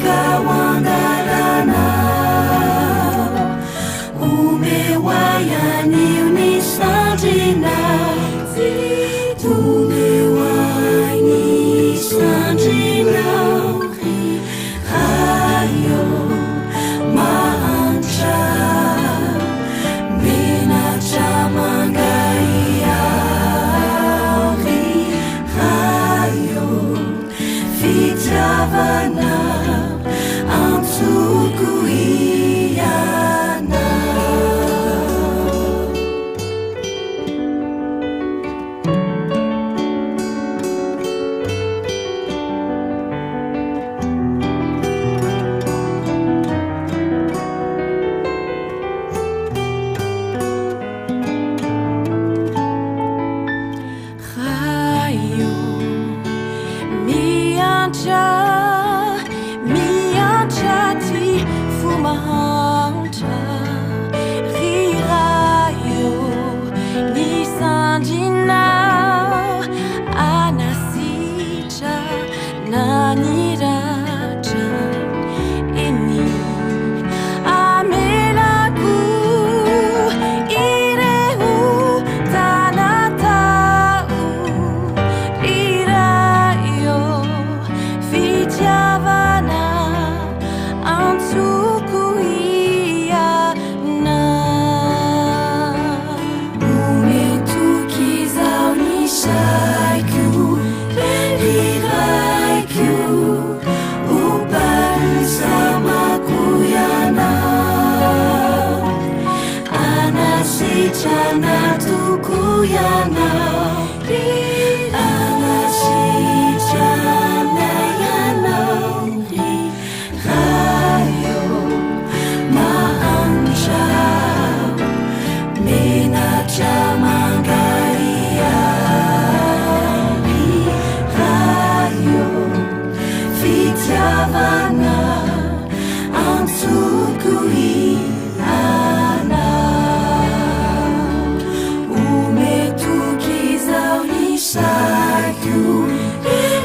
Mivoaka ho an-dalana. Omeo ahy anio ny sandrinao. Omeo ahy ny sandrinao, ry Ray ô, mahantra, menatra mangahiahy, ry Ray ô. Fitiavana antsoko ianao. Ray ô, miantra, miantra ty fo mahantra. Ry Ray ô, ny sandrinao anasitrana ny ratra. Eny, amelako ireo tanatao. Ry Ray ô, fitiavana antsoko ianao. Omeo toky izaho ny saiko, ry Raiko, ho balsamako ianao. Anasitrana tokoa ianao, anasitrana ianao, ry Ray ô, mahantra, menatra mangahiahy, ry Ray ô, fitiavana antsoko ianao. Omeo toky izaho ny saiko,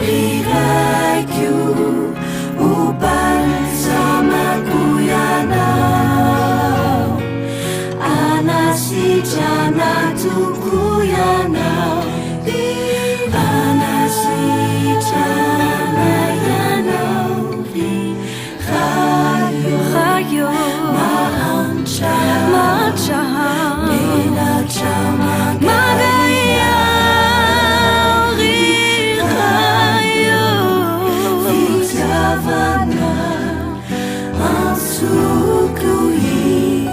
ry Raiko, ho balsamako ianao. Anasitrana tokoa ianao, anasitrana ianao, ry Ray ô, mahantra, menatra mangahiahy, ry Ray ô, fitiavana antsoko ianao.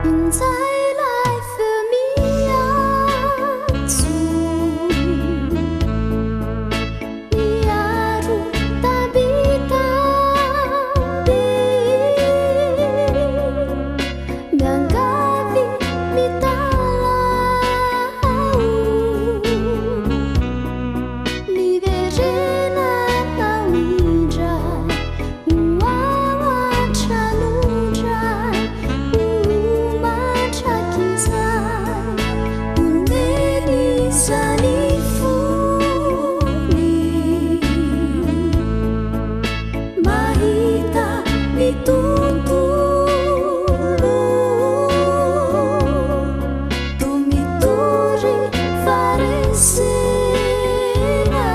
Injay ilay feo miantso, miaro tambitamby, miangavy mitalaho, miverena ao indray, ho ao an-tranondray, ho mandrakizay, omeny izany fony, mahita ny tontolo, toa mitory faharesena,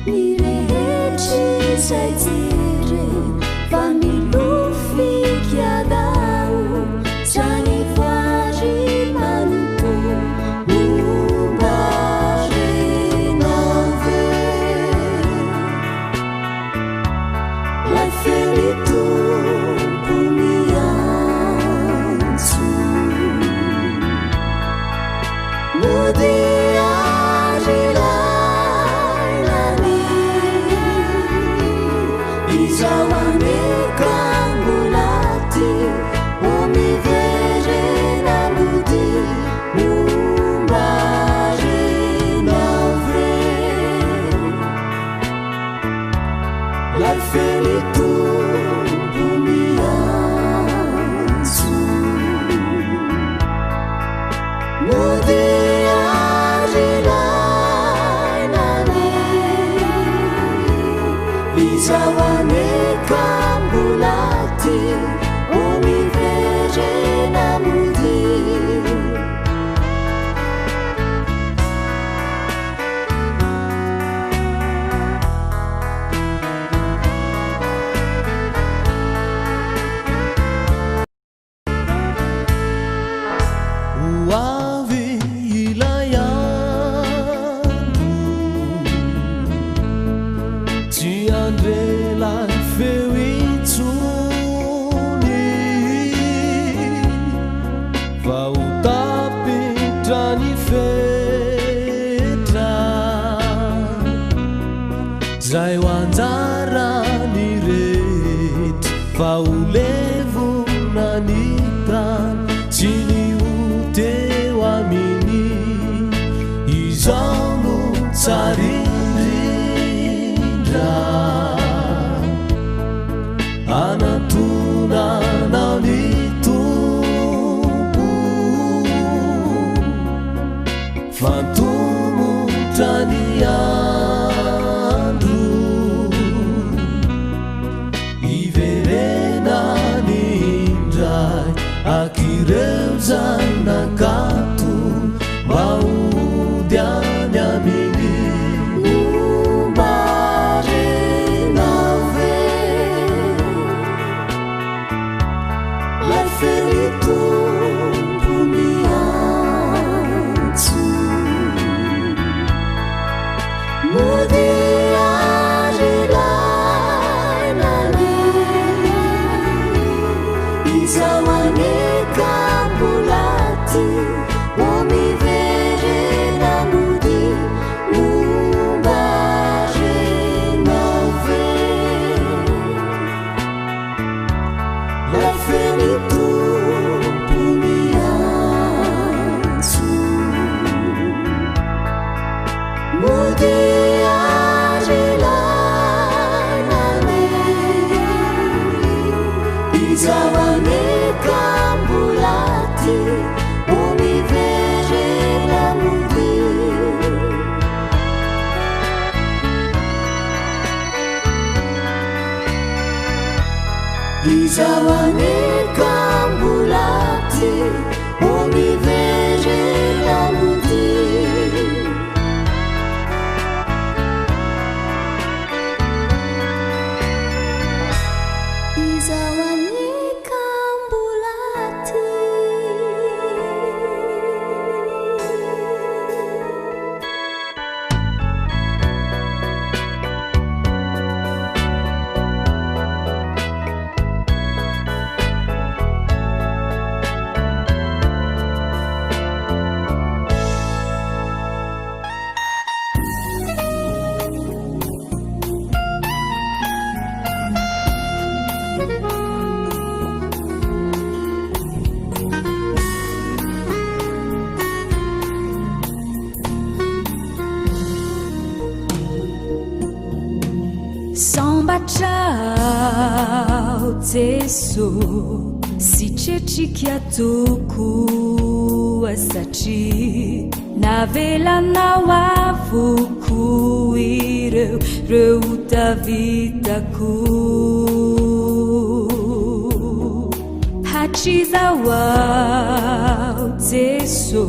ny rehetra izay jerena fa milofika dao, zany voary manontolo momba renao ve? Lay feon'ny Tompo miantso, mody ary lailany, izaho aneka mbola tia, o miverena mody momba. ty o miverena mody. Ho avy ilay andro tsy handre lay feo intsony fa ho tapitra ny fetra zay ho anjarany rehetra fa ho levona ny tany sy ny ho teo aminy izao no tsara indrindra anatonanao ny Tompo fa antomotra ny andro iverenany indray haka ireo zay nankato mba hody any aminy. Momba renao ve lay feon'ny Tompo miantso? Modia ry lay nandeha, izaho anie ka mbola ty o miverena mody. Momba renao ve lay feon'ny Tompo miantso? Modia ry lay nandeha, izaho anie ka mbola ty o miverena mody. Izaho anie ka mbola ty o miverena mody. Izaho anie ka mbola ty. Sambatra aho Jeso sy tretrika tokoa satria navelanao avokoa ireo ota vitako hatrizao aho Jeso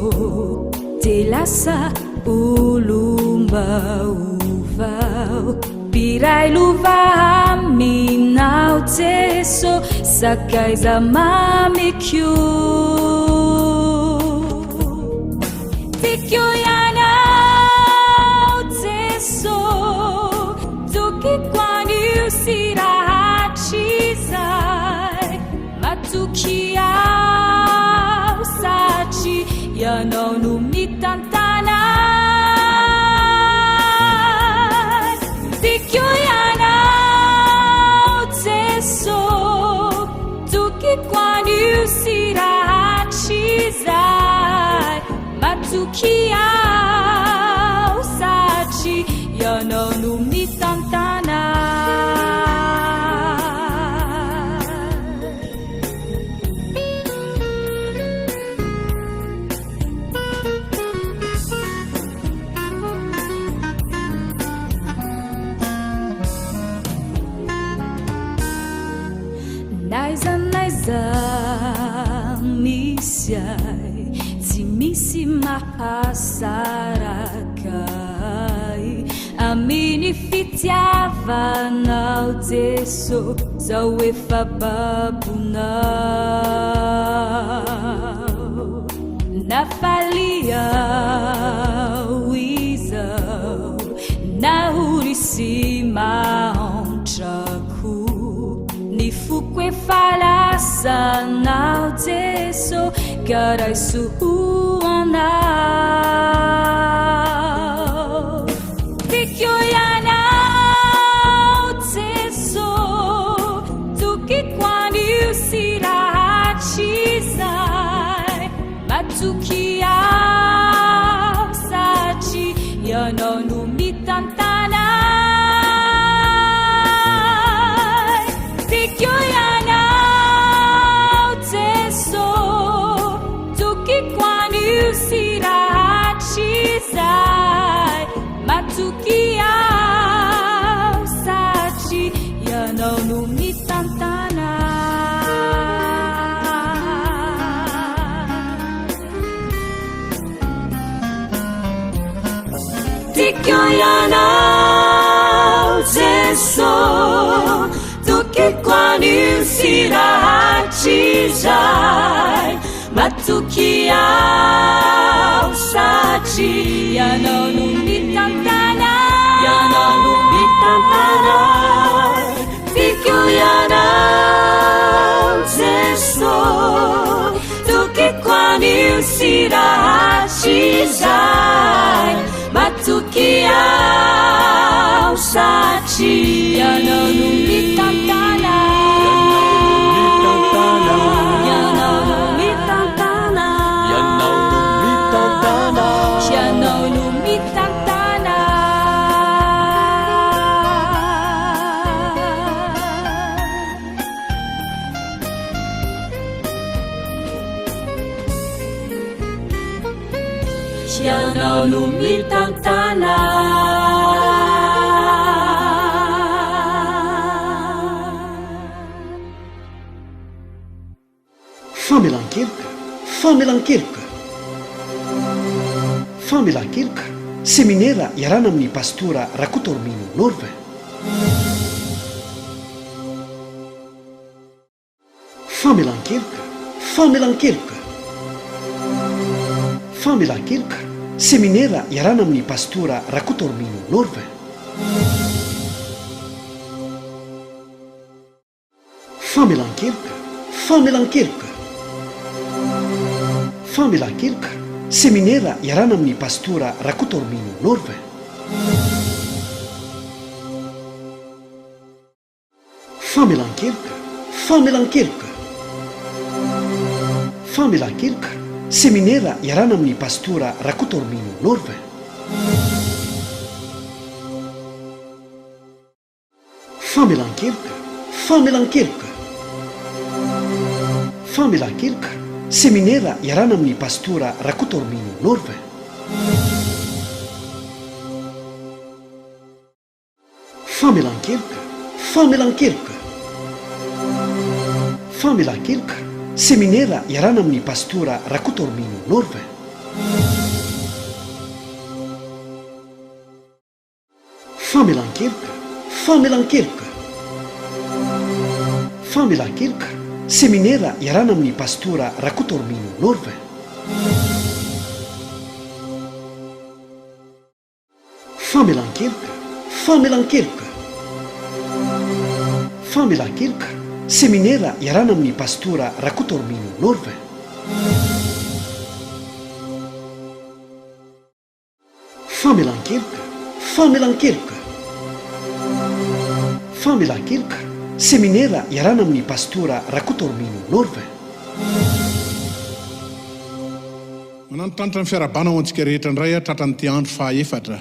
de lasa olom-baovao mpiray lova aminao Jeso sakaiza mamiko tiako ianao Jeso tokiko anio sy rahatrizay matoky aho satria ianao no mitantana tiako ianao Jeso tokiko anio sy rahatrizay matoky aho satria ianao no mitantana. N'aiza n'aiza misy ahy, tsy misy mahasaraka ahy amin'ny fitiavanao Jeso, zaho efa babonao. Na faly aho izao, na ory sy mahantra koa, ny foko efa lasanao Jeso, ka raiso ho anao. Tiako ianao Jeso, tokiko anio sy rahatrizay, matoky aho satria ianao no mitantana ahy. Tiako ianao Jeso, tokiko anio sy rahatrizay, matoky aho satria ianao no mitantana Tiako ianao Jeso, tokiko anio sy rahatrizay, matoky aho satria ianao no mitantana, ianao no mitantana. Tiako ianao Jeso, tokiko anio sy rahatrizay, matoky aho satria ianao no mitantana. Ianao no mitantana. Ianao no mitantana. Ianao no mitantana. Ianao no mitantana. Famelan-keloka, famelan-keloka. Famelan-keloka, seminera iarahana amin'ny Pastora Rakotoaromino Norvin. Famelan-keloka, famelan-keloka. Famelan-keloka, seminera iarahana amin'ny Pastora Rakotoaromino Norvin. Famelan-keloka, famelan-keloka. Famelan-keloka, seminera iarahana amin'ny Pastora Rakotoaromino Norvin. Famelan-keloka, famelan-keloka. Famelan-keloka, seminera iarahana amin'ny Pastora Rakotoaromino Norvin. Famelan-keloka, famelan-keloka. Famelan-keloka, seminera iarahana amin'ny Pastora Rakotoaromino Norvin. Famelan-keloka, famelan-keloka. Famelan-keloka, seminera iarahana amin'ny Pastora Rakotoaromino Norvin. Famelan-keloka, famelan-keloka. Famelan-keloka, seminera iarahana amin'ny Pastora Rakotoaromino Norvin. Famelan-keloka, famelan-keloka. Famelan-keloka, seminera iarahana amin'ny Pastora Rakotoaromino Norvin. Famelan-keloka, famelan-keloka. Famelan-keloka, seminera iarahana amin'ny Pastora Rakotoaromino Norvin. Manantitrantitra ny fiarahabana ho antsika rehetra indray aho tratran'ity andro faha efatra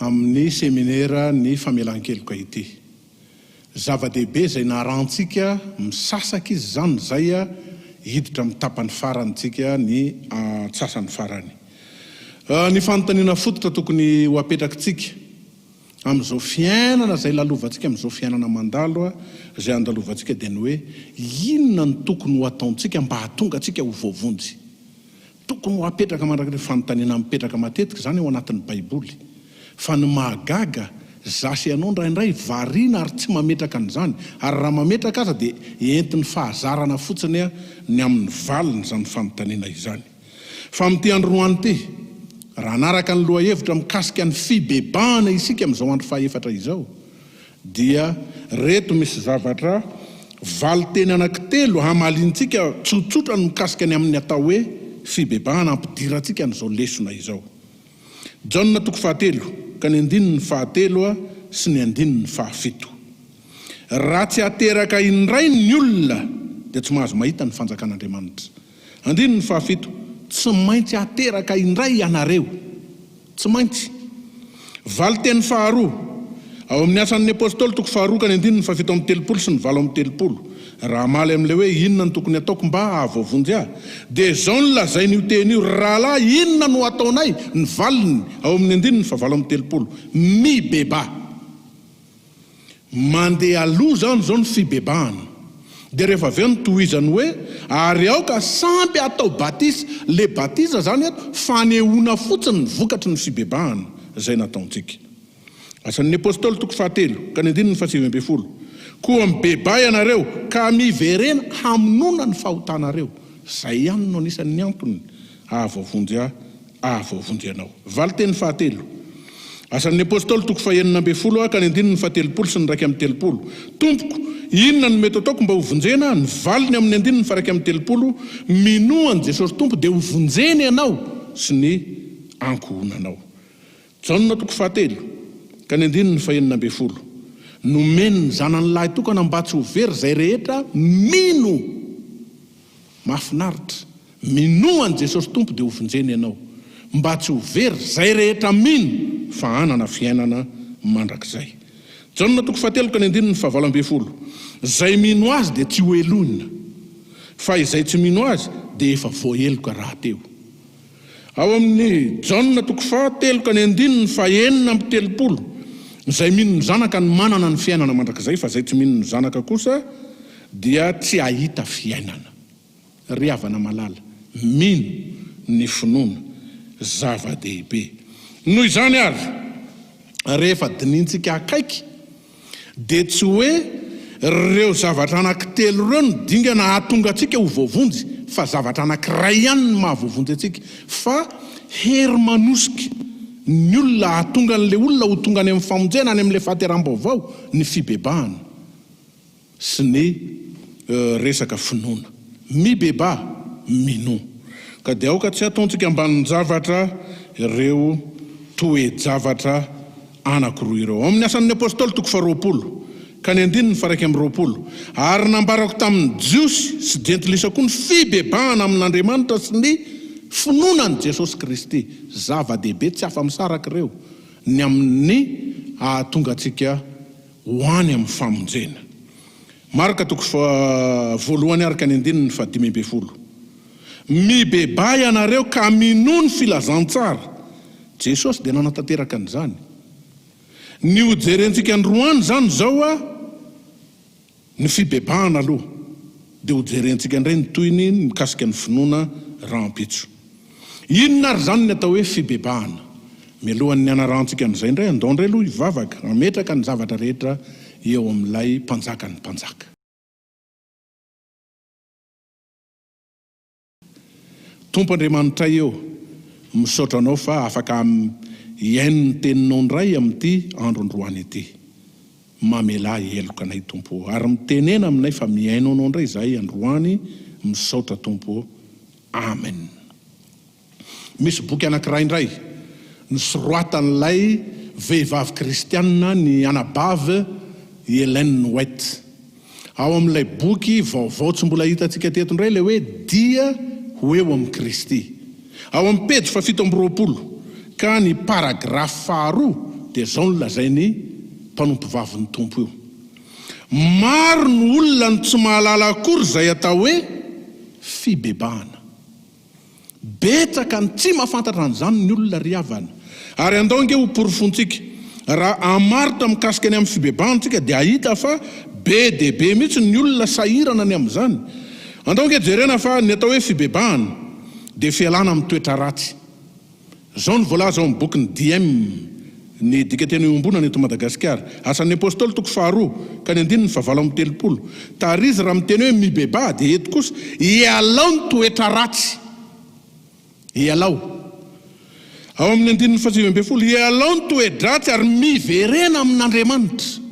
amin'ny seminera ny famelan-keloka ity. Zava-dehibe izay narahantsika misasaka izy izany izay hiditra amin'ny tapany farany tsika ny antsasany farany. Ny fanontaniana fototra tokony ho apetrakitsika. amin'izao fiainana izay lalovantsika, amin'izao fiainana mandalo izay andalovantsika dia ny hoe inona no tokony ho ataontsika mba hahatonga antsika ho voavonjy? Tokony ho apetraka mandrakariva, fanontaniana mipetraka matetika izany ao anatin'ny Baiboly. Fa ny mahagaga, za sy ianao indraindray variana ary tsy mametraka an'izany, ary raha mametraka aza dia entin'ny fahazarana fotsiny ny amin'ny valin'izany fanontaniana izany. Fa amin'ity androany ity, raha hanaraka ny lohahevitra mikasika ny fibebahana isika amin'izao andro fahefatra izao, dia reto misy zavatra valinteny anankitelo hamaliantsika tsotsotra ny mikasika ny amin'ny atao hoe fibebahana hampidirantsika an'izao lesona izao. Jaona toko fahatelo ka ny andininy fahatelo sy ny andininy fahafito. Raha tsy ateraka indray ny olona dia tsy mahazo mahita ny fanjakan'Andriamanitra. Andininy fahafito, Tsy maintsy ateraka indray ianareo. Tsy maintsy. Valinteny faharoa, ao amin'ny Asan'ny Apostoly toko faharoa ka ny andininy fahafito amby telopolo sy ny 38, raha hamaly amin'ilay hoe inona no tokony hataoko mba hahavoavonjy ahy, dia izao no lazain'io teny io, Ry rahalahy, inona no hataonay? Ny valiny, ao amin'ny andininy fahavalo amby telopolo, Mibebaha. Mandeha aloha izany izao ny fibebahana. Dia rehefa avy eo no tohizany hoe, ary aoka samby hatao batisa. Le batisa izany eto, fanehoana fotsiny ny vokatry ny fibebahana izay nataontsika. Asan'ny Apostoly toko fahatelo ka ny andininy faha-19, Koa mibebaha ianareo, ka miverena hamonoana ny fahotanareo. Izay ihany no anisan'ny antony hahavoavonjy ahy Hahavoavonjy anao. Valinteny fahatelo. Asan'ny Apostoly toko fahenina ambin'ny folo a ka ny andininy fahatelopolo sy ny 31. Tompoko, inona no mety ataoko mba ho vonjena? Ny valiny amin'ny andininy faha-31, Minoa an'i Jesosy Tompo dia ho vonjena ianao sy ny ankohonanao. Jaona toko fahatelo ka ny andininy fahenina ambin'ny folo. Nomeny ny Zanany lahitokana mba tsy ho very izay rehetra mino. Mahafinaritra. Minoa an'i Jesosy Tompo dia ho vonjena ianao. Mba tsy ho very izay rehetra mino fa hanana fiainana mandrakizay. Jaona toko fahatelo ka ny andininy fahavalo ambin'ny folo. Izay mino Azy dia tsy ho helohina, fa izay tsy mino Azy dia efa voaheloka rahateo. Ao amin'ny Jaona toko fahatelo ka ny andininy fahenina amby telopolo, Izay mino ny Zanaka no manana ny fiainana mandrakizay, fa izay tsy mino ny Zanaka kosa dia tsy hahita fiainana. Ry havana malala, mino ny finoana, zava-dehibe. Noho izany àry, rehefa dinihintsika akaiky, dia tsy hoe ireo zavatra anankitelo ireo no dingana hahatonga antsika ho voavonjy, fa zavatra anankiray ihany no mahavoavonjy antsika, fa hery manosika ny olona hahatonga an'ilay olona ho tonga any amin'ny famonjena, any amin'ilay fahateram-baovao, ny fibebahana. sy ny resaka finoana. Mibebaha, minoa. Ka dia aoka tsy hataontsika ambanin-javatra ireo toe-javatra anankiroa ireo. Ao amin'ny Asan'ny Apostoly toko faharoapolo, ka ny andininy faha-21, Ary nambarako tamin'ny Jiosy sy Jentilisa koa ny fibebahana amin'Andriamanitra sy ny finoana an'i Jesosy Kristy. Zava-dehibe tsy afa-misaraka ireo, ny amin'ny hahatonga antsika ho any amin'ny famonjena. Marka toko faha voalohany araka ny andininy faha 15. Mibebaha ianareo ka minoa ny filazantsara. Jesosy dia nanatanteraka an'izany. Ny ho jerentsika androany izany izao a, Ny fibebahana aloha dia ho jerentsika indray ny tohiny mikasika ny finoana rahampitso. Inona ary izany ny atao hoe fibebahana? Mialohan'ny hanarahantsika an'izay indray, andao indray aloha hivavaka, hametraka ny zavatra rehetra eo amin'ilay Mpanjakan'ny mpanjaka. Tompo Andriamanitray ô, misaotra Anao fa afaka hihaino ny Teninao indray amin'ity andro androany ity. Mamelà heloka anay Tompo ô, ary mitenena aminay fa mihaino Anao indray izahay androany, misaotra Tompo ô. Amen. Misy boky anankiray indray nosoratan'ilay vehivavy kristianina, ny anabavy Ellen White. Ao amin'ilay boky vaovao tsy mbola hitantsika teto indray ilay hoe Dia ho eo amin'i Kristy. Ao amin'ny pejy fahafito amby roapolo ka ny paragrafy faharoa dia izao no lazain'ny mpanompovavin'ny Tompo io, Maro ny olona no tsy mahalala akory izay atao hoe fibebahana. Betsaka ny tsy mahafantatra an'izany ny olona ry havana. Ary andao ange ho porofontsika. Raha hamaritra mikasika ny amin'ny fibebahana isika dia hahita fa be dia be mihitsy ny olona sahirana ny amin'izany. Andao ange jerena fa ny atao hoe fibebahana dia fialana amin'ny toetra ratsy. Izao no voalaza ao amin'ny bokin'ny Diem, ny dikanteny iombonana eto Madagasikara, Asan'ny Apostoly toko faharoa ka ny andininy fahavalo amby telopolo. Tary izy raha miteny hoe mibebaha dia eto kosa, ialao ny toetra ratsy. Ialao. Ao amin'ny andininy fahasivy ambin'ny folo, Ialao ny toe-dratsy ary miverena amin'Andriamanitra.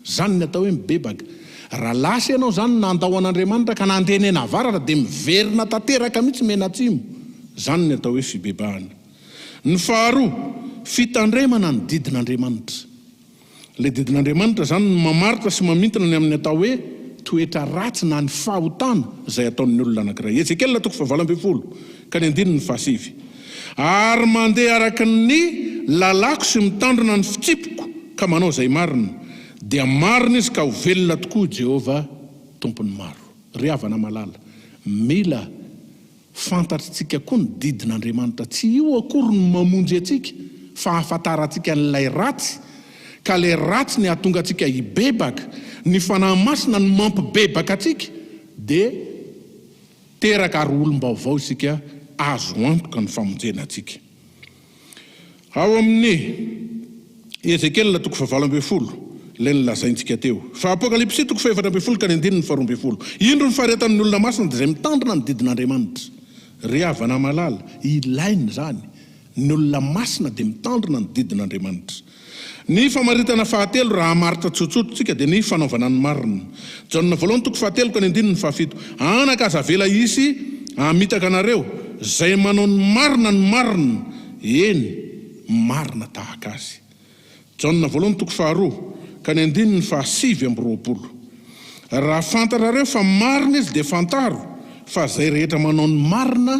Izany ny atao hoe mibebaka. Raha lasa ianao izany nandao an'Andriamanitra ka nandeha nianavaratra dia miverina tanteraka mihitsy mianatsimo. Izany ny atao hoe fibebahana. Ny faharoa, fitandremana ny didin'Andriamanitra. Ilay didin'Andriamanitra izany no mamaritra sy mamintina ny amin'ny atao hoe toetra ratsy na ny fahotana izay ataon'ny olona anankiray. Ezekiela toko fahavalo ambin'ny folo ka ny andininy fahasivy. Ary mandeha araka ny lalàko sy mitandrina ny fitsipiko ka manao izay marina, dia marina izy ka ho velona tokoa i Jehovah Tompon'ny maro. Ry havana malala, mila Fantatritsika koa ny didin'Andriamanitra. Tsy io akory no mamonjy antsika fa ahafantarantsika an'ilay ratsy, ka ilay ratsy ny hahatonga antsika hibebaka, ny Fanahy Masina no mampibebaka antsika, dia teraka ary olom-baovao isika, azo antoka ny famonjena antsika. Ao amin'ny Ezekiela toko fahavalo ambin'ny folo, ilay nolazaintsika teo. Fa Apokalypsy toko fahefatra ambin'ny folo ka ny andininy faharoa ambin'ny folo. Indro ny faharetan'ny olona masina dia izay mitandrina ny didin'Andriamanitra. Ry havana malala, ilaina izany. Ny olona masina dia mitandrina ny didin'Andriamanitra. Ny famaritana fahatelo, raha hamaritra tsotsotra isika, dia ny fanaovana ny marina. Jaona voalohany toko fahatelo ka ny andininy fahafito. Anaka, aza avela hisy hamitaka anareo, izay manao ny marina no marina, eny, marina tahaka azy. Jaona voalohany toko faharoa ka ny andininy fahasivy amby roapolo. Raha fantatrareo fa marina izy dia fantaro fa izay rehetra manao ny marina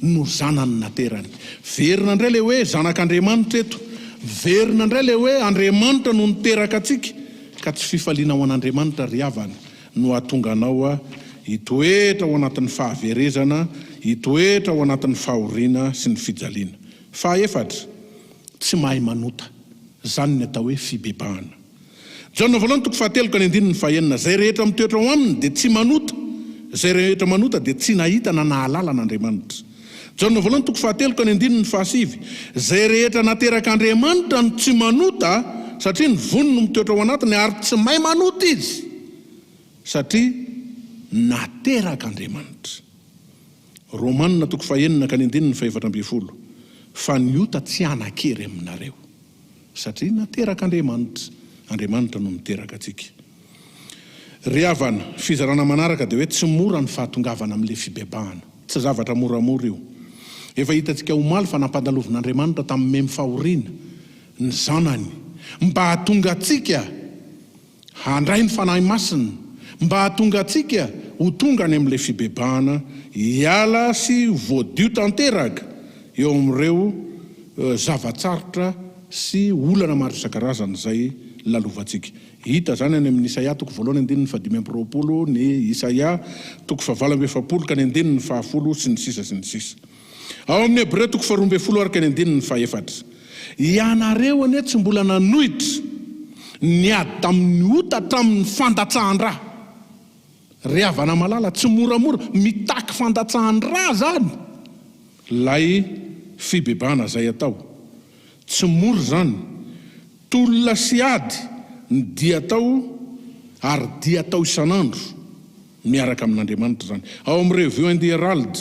no zanany naterany. Verina indray ilay hoe zanak'Andriamanitra eto. Verina indray ilay hoe Andriamanitra no niteraka antsika ka tsy fifaliana ho an'Andriamanitra ry havana no hahatonga anao hitoetra ao anatin'ny fahaverezana, hitoetra ao anatin'ny fahoriana sy ny fijaliana. Fahaefatra, tsy mahay manota. Izany ny atao hoe fibebahana. Jaona voalohany toko fahatelo ka ny andininy fahenina, Izay rehetra mitoetra ao aminy dia tsy manota, izay rehetra manota dia tsy nahita na nahalala an'Andriamanitra. Jaona voalohany toko fahatelo ka ny andininy fahasivy, Izay rehetra naterak'Andriamanitra no tsy manota, satria ny voany no mitoetra ao anatiny, ary tsy mahay manota izy, satria naterak'Andriamanitra. Romana toko fahenina ka ny andininy fahefatra ambin'ny folo, Fa ny ota tsy hanan-kery aminareo. Satria naterak'Andriamanitra. Andriamanitra no niteraka antsika. Ry havana, fizarana manaraka dia hoe tsy mora ny fahatongavana amin'ilay fibebahana. Tsy zavatra moramora io. Efa hitantsika omaly fa nampandalovin'Andriamanitra tamin'ny memy fahoriana ny Zanany mba hahatonga antsika Handray ny Fanahy Masina mba hahatonga antsika ho tonga any amin'ilay fibebahana, hiala sy ho voadio tanteraka eo amin'ireo zava-tsarotra sy olana maro isan-karazany izay lalovantsika. Hita izany any amin'ny Isaia toko voalohany andininy fahadimy amby roapolo, ny Isaia toko fahavalo amby efapolo ka ny andininy fahafolo, sy ny sisa sy ny sisa. Ao amin'ny Hebreo toko faharoa ambin'ny folo araka ny andininy fahefatra. Ianareo anie tsy mbola nanohitra niady tamin'ny ota hatramin'ny fandatsahan-dra. Ry havana malala, tsy moramora, mitaky fandatsahan-dra izany ilay fibebahana izay atao. Tsy mora izany. Tolona sy ady ny dia atao ary dia atao isan'andro miaraka amin'Andriamanitra izany. Ao amin'ny Review and Herald,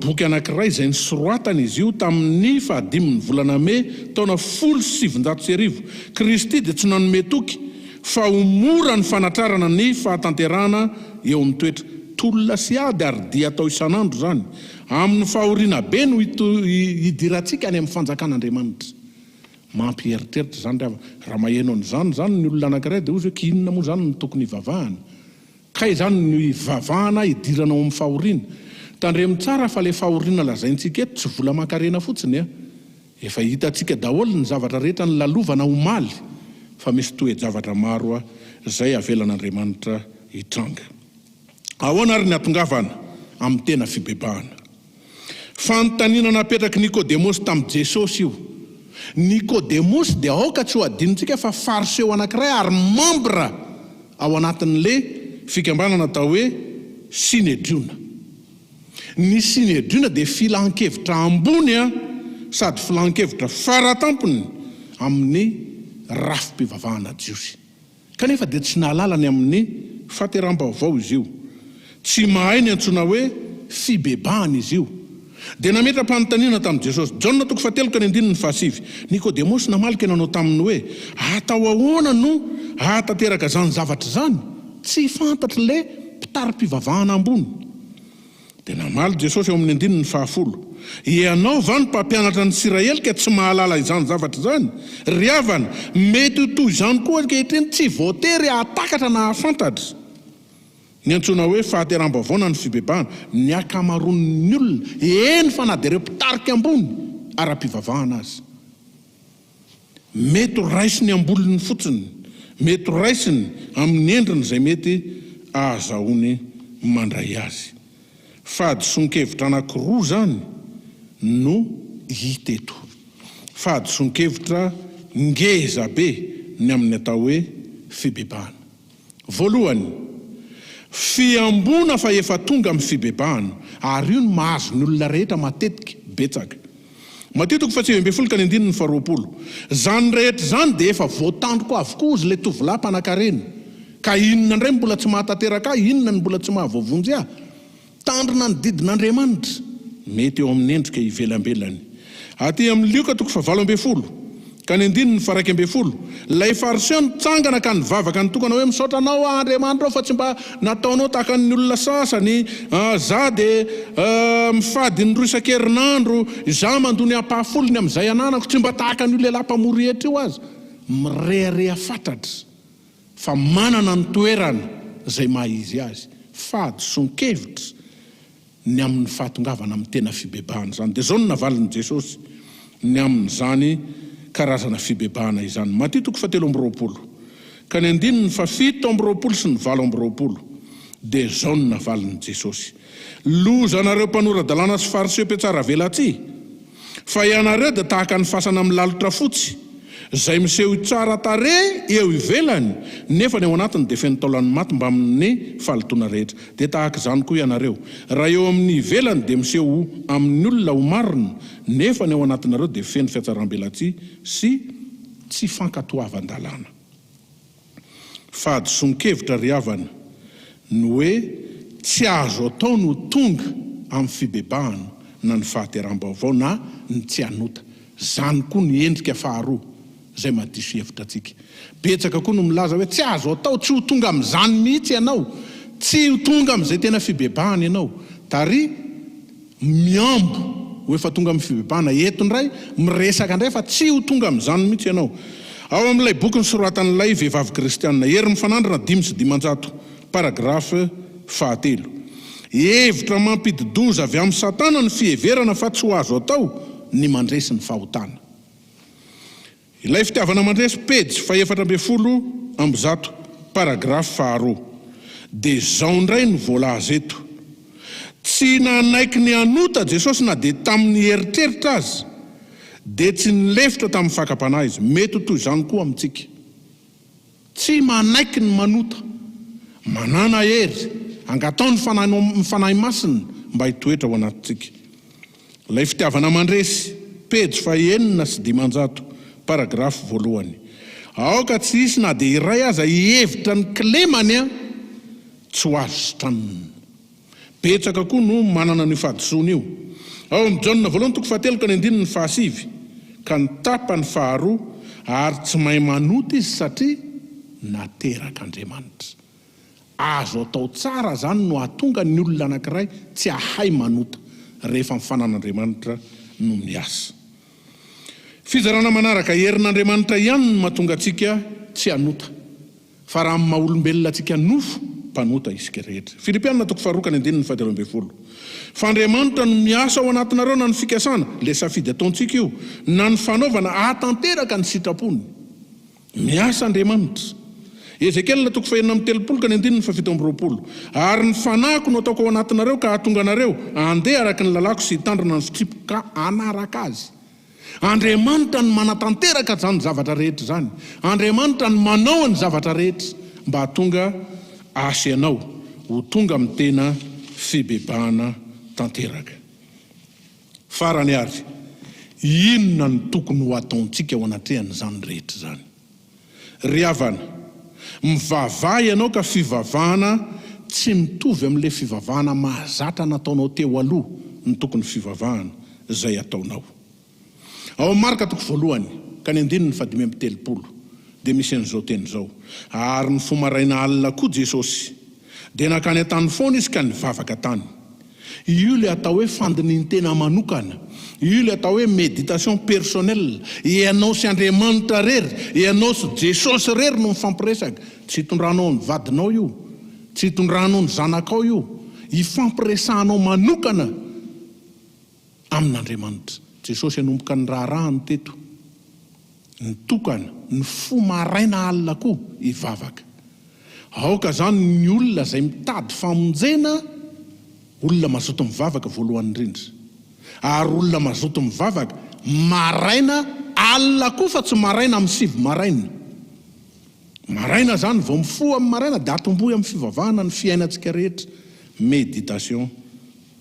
boky anankiray izay nosoratana izy io tamin'ny fahadimin'ny volana Mey taona 1910, Kristy dia tsy nanome toky fa ho mora ny fanatrarana ny fahatanterahana eo amin'ny toetra. Tolona sy ady ary dia atao isan'andro izany. Amin'ny fahoriana be no hidirantsika any amin'ny fanjakan'Andriamanitra. Mampieritreritra izany ry havana. Raha maheno an'izany izany ny olona anankiray dia hoy izy hoe, k'inona moa izany no tokony hivavahana? Kay izany no hivavahana hidirana ao amin'ny fahoriana. Tandremo tsara fa ilay fahoriana lazaintsika eto tsy vola aman-karena fotsiny a! Efa hitantsika daholo ny zavatra rehetra nolalovana omaly fa misy toe-javatra maro izay avelan'Andriamanitra hitranga. Ahoana ary ny hatongavana amin'ny tena fibebahana? Fanontaniana napetrak'i Nikodemosy tamin'i Jesosy io. Nikodemosy dia aoka tsy ho adinontsika fa fariseo anankiray ary membre ao anatin'le fikambanana atao hoe Synedriona. Ny Synedriona dia filan-kevitra ambony sady filan-kevitra faratampony amin'ny rafi-pivavahana jiosy. Kanefa dia tsy nahalala ny amin'ny fahateram-baovao izy io. Tsy mahay ny antsoina hoe fibebahana izy io. Dia nametra-panontaniana tamin'i Jesosy. Jaona toko fahatelo ka ny andininy fahasivy. Nikodemosy namaly ka nanao taminy hoe, Atao ahoana no hahatanteraka izany zavatra izany? Tsy fantatr'ilay mpitari-pivavahana ambony. Dia namaly Jesosy ao amin'ny andininy fahafolo, Ianao va no mpampianatra ny Isiraely ka tsy mahalala izany zavatra izany? Ry havana, mety ho toy izany koa ankehitriny, tsy voatery hahatakatra na hahafantatra ny antsoina hoe fahateram-baovao na ny fibebahana, ny ankamaroan'ny olona, eny fa na dia ireo mpitarika ambony ara-pivavahana aza. Mety ho raisiny am-bolony fotsiny, mety ho raisiny amin'ny endriny izay mety ahazahoany mandray azy. Fahadisoan-kevitra anankiroa izany no hita eto. Fahadisoan-kevitra ngeza be ny amin'ny atao hoe fibebahana. Voalohany, fihamboana fa efa tonga amin'ny fibebahana, ary io no mahazo ny olona rehetra matetika, betsaka. Matio toko faha-19 ka ny andininy faha-20. Izany rehetra izany dia efa voatandriko avokoa hozy ilay tovolahy mpanankarena. Ka inona indray no mbola tsy mahatanteraka ahy, inona no mbola tsy mahavoavonjy ahy? Tandrina ny didin'Andriamanitra, mety eo amin'ny endrika ivelambelany. Aty amin'ny Lioka toko fahavalo ambin'ny folo, ka ny andininy faha-11, ilay Fariseo nitsangana ka nivavaka nitokana hoe, Misaotra Anao aho Andriamanitra ô fa tsy mba nataonao tahaka ny olona sasany, izaho dia mifady indroa isan-kerinandro, izaho mandoa ny ampahafolony amin'izay ananako, tsy mba tahaka an'io lehilahy mpamory hetra io aza. Mirehareha fatratra. fa manana ny toerana izay maha izy azy, fahadisoan-kevitra ny amin'ny fahatongavana amin'ny tena fibebahana izany. Dia izao no navalin'i Jesosy ny amin'izany karazana fibebahana izany, Matio toko fahatelo amby 20, ka ny andininy fahafito amby 20 sy ny 28, dia izao no navalin'i Jesosy, Lozanareo mpanora-dalàna sy Fariseo mpihatsaravelatsihy! Fa ianareo dia tahaka ny fasana milalotra fotsy, izay miseho tsara tarehy eo ivelany, nefa ny ao anatiny dia feno taolan'ny maty mbamin'ny fahalotoana rehetra. Dia tahaka izany koa ianareo, raha eo amin'ny ivelany dia miseho ho amin'ny olona ho marina, nefa ny ao anatinareo dia feno fihatsaram-belatsihy sy tsy fankatoavan-dalàna. Fahadisoan-kevitra ry havana ny hoe tsy azo atao ny ho tonga amin'ny fibebahana na ny fahateram-baovao na ny tsy hanota. Izany koa ny endrika faharoa izay mahadiso hevitra antsika. Betsaka koa no milaza hoe tsy azo atao, tsy ho tonga amin'izany mihitsy ianao, tsy ho tonga amin'izay tena fibebahana ianao. Tary. Mihambo ho efa tonga amin'ny fibebahana. Eto indray, miresaka indray fa tsy ho tonga amin'izany mihitsy ianao. Ao amin'ilay boky nosoratan'ilay vehivavy kristiana, Hery Mifanandrina 505, paragraphe fahatelo. Hevitra mampidi-doza avy amin'i Satana ny fiheverana fa tsy ho azo atao ny mandresy ny fahotana. Ilay fitiavana mandresy, pejy faha-114, paragrafy faharoa. Dia izao indray no voalaza eto, Tsy nanaiky ny hanota Jesosy na dia tamin'ny eritreritra aza, dia tsy nilefitra tamin'ny fakam-panahy Izy. Mety ho toy izany koa amintsika. Tsy manaiky ny manota. Manàna hery. Angataho ny Fanahy Fanahy Masina mba hitoetra ao anatintsika. Ilay fitiavana mandresy, pejy faha-506, paragrafy voalohany. Aoka tsy hisy na dia iray aza hihevitra ny kilemany tsy ho azo sitranina. Betsaka koa no manana an'io fahadisoana io. Ao amin'ny Jaona voalohany toko fahatelo ka ny andininy fahasivy ka ny tapany faharoa, ary tsy mahay manota izy satria naterak'Andriamanitra. Azo atao tsara izany no hahatonga ny olona anankiray tsy hahay manota rehefa ny fanan'Andriamanitra no miasa. Fizarana manaraka, Herin'Andriamanitra ihany no mahatonga antsika tsy hanota. Fa raha amin'ny maha olombelona antsika nofo, mpanota isika rehetra. Filipiana toko faharoa ka ny andininy fahatelo ambin'ny folo. Fa Andriamanitra no miasa ao anatinareo na ny fikasana, ilay safidy ataontsika io, na ny fanaovana hahatanteraka ny sitrapony. Miasa Andriamanitra. Ezekiela toko fahenina amby 30 ka ny andininy fahafito amby 20. Ary ny fanahiko no ataoko ao anatinareo ka hahatonga anareo handeha araka ny lalàko sy hitandrina ny fitsipiko ka hanaraka azy. Andriamanitra no manatanteraka izany zavatra rehetra izany. Andriamanitra no manao ny zavatra rehetra mba hahatonga ahy sy ianao ho tonga amin'ny tena fibebahana tanteraka. Farany ary, inona no tokony ho ataontsika eo anatrehan'izany rehetra izany? Ry havana, mivavaha ianao ka fivavahana tsy mitovy amin'ilay fivavahana mahazatra nataonao teo aloha no tokony fivavahana izay ataonao. Ao amin'ny Marka toko voalohany ka ny andininy fahadimy amby 30 dia misy an'izao teny izao, Ary nifoha maraina alina koa Jesosy, dia nankany an-tany foana Izy ka nivavaka tany. Io ilay atao hoe fandinihin-tena manokana. Io ilay atao hoe méditation personnelle. Ianao sy Andriamanitra irery, ianao sy Jesosy irery no mifampiresaka. Tsy itondranao ny vadinao io, tsy itondranao ny zanakao io. Ifampiresahanao manokana amin'Andriamanitra. Jesosy hanomboka ny raharahany teto. Nitokana, nifoha maraina alina koa hivavaka. Aoka izany ny olona izay mitady famonjena, olona mazoto mivavaka voalohany indrindra. Ary olona mazoto mivavaka maraina alina koa fa tsy maraina amin'ny sivy maraina. Maraina izany, vao mifoha amin'ny maraina dia atombohy amin'ny fivavahana ny fiainantsika rehetra, méditation.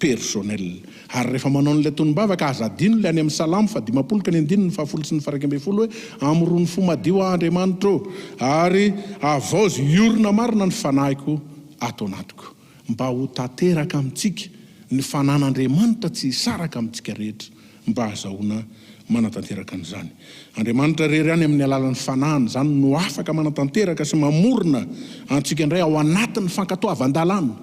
Personnel. Ary rehefa manao an'ilay tonom-bavaka, aza adino ilay any amin'ny Salamo faha-50 ka ny andininy fahafolo sy ny faha-11 hoe, Amorony fo madio aho, Andriamanitra ô, ary havaozy hiorina marina ny fanahiko ato anatiko. Mba ho tanteraka amintsika ny fanan'Andriamanitra tsy hisaraka amintsika rehetra, mba hahazahoana manatanteraka an'izany. Andriamanitra irery ihany amin'ny alalan'ny fanahiny izany no afaka manatanteraka sy mamorona antsika indray ao anatin'ny fankatoavan-dalàna.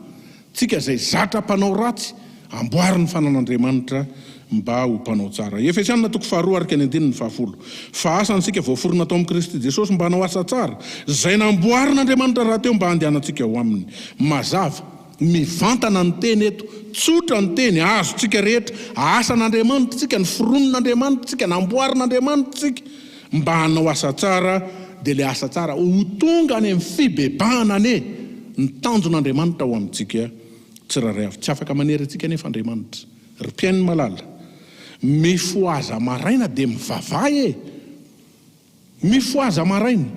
Tsika izay zatra mpanao ratsy, amboary ny fanan'Andriamanitra mba ho mpanao tsara. Efesiana toko faharoa araka ny andininy fahafolo. Fa asa antsika voaforona tao amin'i Kristy Jesosy mba hanao asa tsara, izay namboarin'Andriamanitra rahateo mba handehanantsika ho aminy. Mazava, mivantana ny teny eto, tsotra ny teny, azontsika rehetra, asan'Andriamanitra tsika, noforonin'Andriamanitra tsika, namboarin'Andriamanitra tsika mba hanao asa tsara, dia ilay asa tsara ho tonga any amin'ny fibebahana anie ny tanjon'Andriamanitra ho amintsika tsirairay avy. Tsy afaka manery antsika anefa Andriamanitra. Ry mpihaino malala, mifohaza maraina dia mivavaha e! Mifohaza maraina,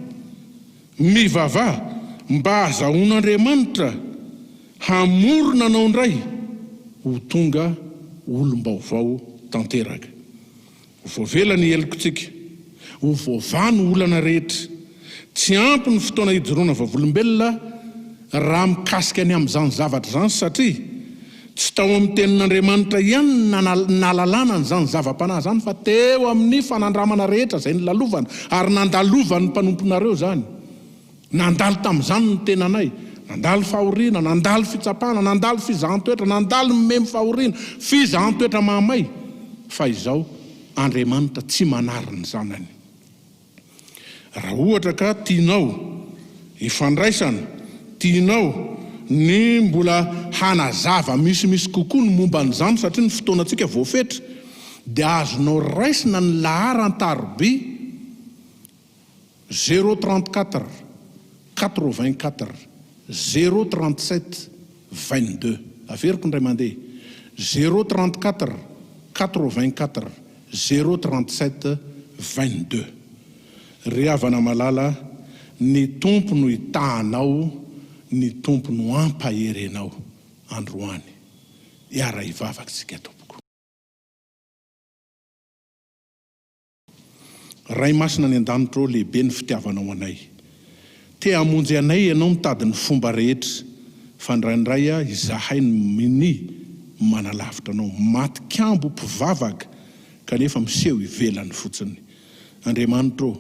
mivavaha mba hahazahoan'Andriamanitra hamorona anao indray ho tonga olom-baovao tanteraka. Ho voavela ny helokontsika. Ho voavaha ny olana rehetra. Tsy ampy ny fotoana hijoroana vavolombelona raha mikasika ny amin'izany zavatra izany satria tsy tao amin'ny Tenin'Andriamanitra ihany no nahalalana an'izany zava-panahy izany fa teo amin'ny fanandramana rehetra izay nolalovana ary nandalovan'ny mpanomponareo izany. Nandalo tamin'izany ny tenanay. Nandalo fahoriana, nandalo fitsapana, nandalo fizahan-toetra, nandalo memy fahoriana, fizahan-toetra mahamay. Fa izao, Andriamanitra tsy manary ny zanany. Raha ohatra ka tianao hifandraisana, tianao ny mbola hanazava misimisy kokoa ny momba an'izany satria ny fotoanantsika voafetra, dia azonao raisina ny laharan-taroby, Zéro 34 84 zéro 37 22 Averiko indray mandeha, zéro 34 84 zéro 37 22 Ry havana malala, ny Tompo no hitaha anao, ny Tompo no hampahery anao androany. Hiara-hivavaka isika tompoko. Ray Masina any an-danitra ô, lehibe ny fitiavanao anay. Te hamonjy anay Ianao mitady ny fomba rehetra, fa indraindray izahay no minia manalavitra Anao, maty kambo mpivavaka kanefa miseho ivelany fotsiny. Andriamanitra ô,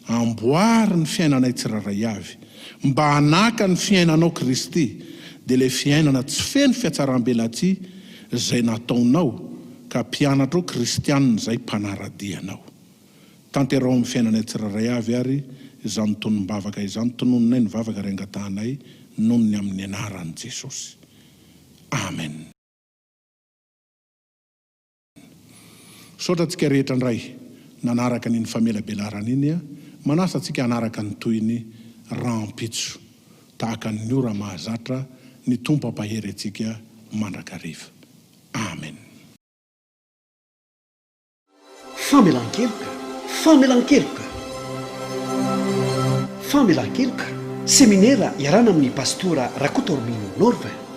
amboary ny fiainanay tsirairay avy, mba hanaka ny fiainanao Kristy, dia ilay fiainana tsy feno fiatsaram-belatsihy izay nataonao, ka mpianatrao kristianina izay mpanara-dia anao. Tanteraho amin'ny fiainanay tsirairay avy ary izany tonom-bavaka izany, tononinay ny vavaka ary angatahanay noho ny amin'ny anaran'i Jesosy. Amen. Misaotra antsika rehetra indray nanaraka an'iny famelabelarana iny a! Manasa antsika hanaraka ny tohiny rahampitso tahaka ny ora mahazatra ny Tompo hampahery antsika mandrakariva. Amen. Famelan-keloka, famelan-keloka, famelan-keloka, seminera iarahana amin'ny Pastora Rakotoaromino Norvin.